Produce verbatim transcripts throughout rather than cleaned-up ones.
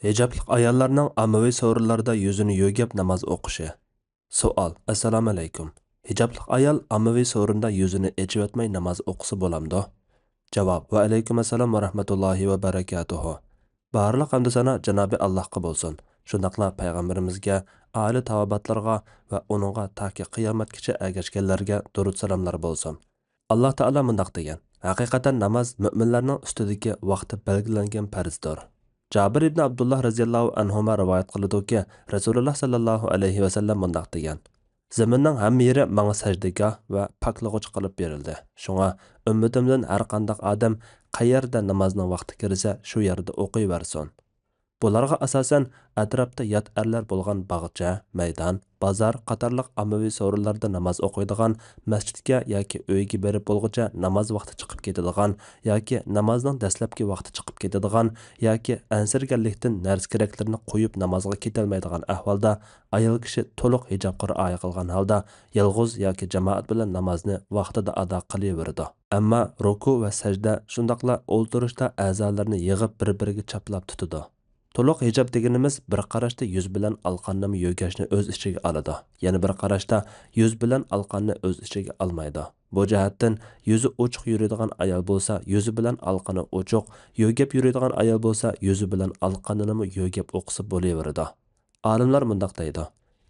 ھىجابلىق ئاياللارنىڭ ئاممىۋى سورۇنلاردا يۈزىنى يۆگەپ ناماز ئوقۇشى. سوئال: ئەسسالامۇئەلەيكۇم. ھىجابلىق ئايال ئاممىۋى سورۇندا يۈزىنى ئېچىۋەتمەي ناماز ئوقۇسا بولامدۇ؟ جاۋاب: ۋەئەلەيكۇم ئەسسالام ۋە رەھمەتۇللاھى ۋە بەرەكاتۇھۇ. بارلىق ھەمدۇ سانا جانابى ئاللاھقا بولسۇن. شۇنداقلا پەيغەمبىرىمىزگە، ئائىلە تاۋابىئاتلىرىغا ۋە ئۇنىڭغا تاكى قىيامەتكىچە ئەگەشكەنلەرگە دۇرۇت سالاملار بولسۇن. ئاللا تائالا مۇنداق دېگەن: ھەقىقەتەن ناماز مۆمىنلەرنىڭ ئۈستىدىكى ۋاقتى بەلگىلەنگەن پەرزدۇر. جابىر ئىبنى ئابدۇللا رەزىياللاھۇ ئەنھۇما رىۋايەت قىلىدۇكى، رەسۇلۇللا ساللاللاھۇ ئەلەيھى ۋەسەللەم مۇنداق دېگەن: زېمىننىڭ ھەممە يېرى ماڭا سەجدىگاھ ۋە پاكلىغۇچ قىلىپ بېرىلدى. شۇڭا ئۈممىتىمدىن ھەر قانداق ئادەم قەيەردە نامازنىڭ ۋاقتى كىرسە، شۇ يەردە ئوقۇيۋەرسۇن. بۇلارغا ئاساسەن، ئەتراپتا يات ئەرلەر بولغان باغچە، مەيدان، بازار قاتارلىق ئاممىۋى سورۇنلاردا ناماز ئوقۇيدىغان، مەسچىتكە ياكى ئۆيگە بېرىپ بولغۇچە ناماز ۋاقتى چىقىپ كېتىدىغان ياكى نامازنىڭ دەسلەپكى ۋاقتى چىقىپ كېتىدىغان ياكى ئەنسىرىگەنلىكتىن نەرسە-كېرەكلىرىنى قويۇپ نامازغا كېتەلمەيدىغان ئەھۋالدا، ئايال كىشى تولۇق ھىجابقا رىئايە قىلغان ھالدا، يالغۇز ياكى جامائەت بىلەن نامازنى ۋاقتىدا ئادا قىلىۋېرىدۇ. ئەمما رۇكۇ ۋە سەجدە، شۇنداقلا ئولتۇرۇشتا ئەزالىرىنى يىغىپ بىر-بىرىگە چاپلاپ تۇتىدۇ. تولۇق ھىجاب دېگىنىمىز بىر قاراشتا يۈز بىلەن ئالقاننىمۇ يۆگەشنى ئۆز ئىچىگە ئالىدۇ. يەنە بىر قاراشتا يۈز بىلەن ئالقاننى ئۆز ئىچىگە ئالمايدۇ. بۇ جەھەتتىن يۈزى ئوچۇق يۈرىدىغان ئايال بولسا، يۈزى بىلەن ئالقىنى ئوچۇق، يۆگەپ يۈرىدىغان ئايال بولسا، يۈزى بىلەن ئالقىنىنىمۇ يۆگەپ ئوقۇسا بولۇۋېرىدۇ. ئالىملار مۇنداق دەيدۇ: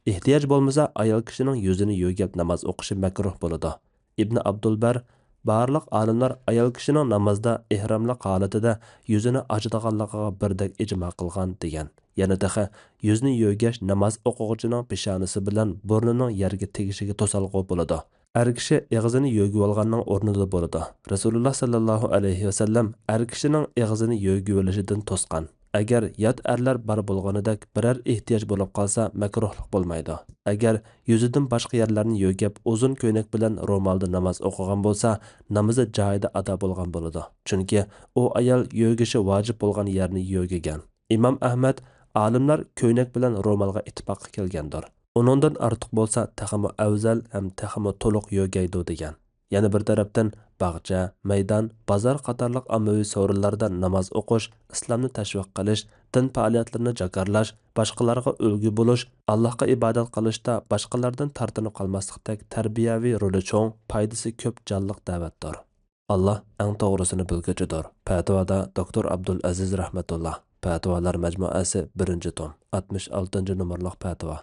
ئېھتىياج بولمىسا، ئايال كىشىنىڭ يۈزىنى يۆگەپ ناماز ئوقۇشى مەكرۇھ بولىدۇ. ئىبنى ئابدۇلبەر، بارلىق ئالىملار ئايال كىشىنىڭ نامازدا ئېھراملىق ھالىتىدە يۈزىنى ئاچىدىغانلىقىغا بىردەك ئىجما قىلغان، دېگەن. يەنە تېخى يۈزنى يۆگەش ناماز ئوقۇغۇچىنىڭ پېشانىسى بىلەن بۇرنىنىڭ يەرگە تېگىشىگە توسالغۇ بولىدۇ. ئەر كىشى ئېغىزىنى يۆگىۋالغاننىڭ ئورنىدا بولىدۇ. رەسۇلۇللا ساللاللاھۇ ئەلەيھى ۋەسەللەم ئەر كىشىنىڭ ئېغىزىنى يۆگىۋېلىشىدىن توسقان. ئەگەر يات ئەرلەر بار بولغىنىدەك بىرەر ئېھتىياج بولۇپ قالسا، مەكرۇھلۇق بولمايدۇ. ئەگەر يۈزىدىن باشقا يەرلەرنى يۆگەپ، ئۇزۇن كۆينەك بىلەن رومالدا ناماز ئوقۇغان بولسا، نامىزى جايىدا ئادا بولغان بولىدۇ. چۈنكى ئۇ ئايال يۆگىشى ۋاجىپ بولغان يەرنى يۆگىگەن. ئىمام ئەھمەد، ئالىملار كۆينەك بىلەن رومالغا ئىتتىپاققا كەلگەندۇر. ئۇنىڭدىن ئارتۇق بولسا، تېخىمۇ ئەۋزەل ھەم تېخىمۇ تولۇق يۆگەيدۇ، دېگەن. يەنە بىر تەرەپتىن، باغچە، مەيدان، بازار قاتارلىق ئاممىۋى سورۇنلاردا ناماز ئوقۇش ئىسلامنى تەشۋىق قىلىش، دىن پائالىيەتلىرىنى جاكارلاش، باشقىلارغا ئۈلگە بولۇش، ئاللاھقا ئىبادەت قىلىشتا باشقىلاردىن تارتىنىپ قالماسلىقتەك تەربىيەۋى رولى چوڭ، پايدىسى كۆپ جانلىق دەۋەتتۇر. ئاللا ئەڭ توغرىسىنى بىلگۈچىدۇر. پەتىۋادا دوكتور ئابدۇل ئەزىز رەھمەتۇللا. پەتىۋالار مەجمۇئەسى، بىرىنچى توم، ئاتمىش ئالتىنچى نومۇرلۇق پەتىۋا.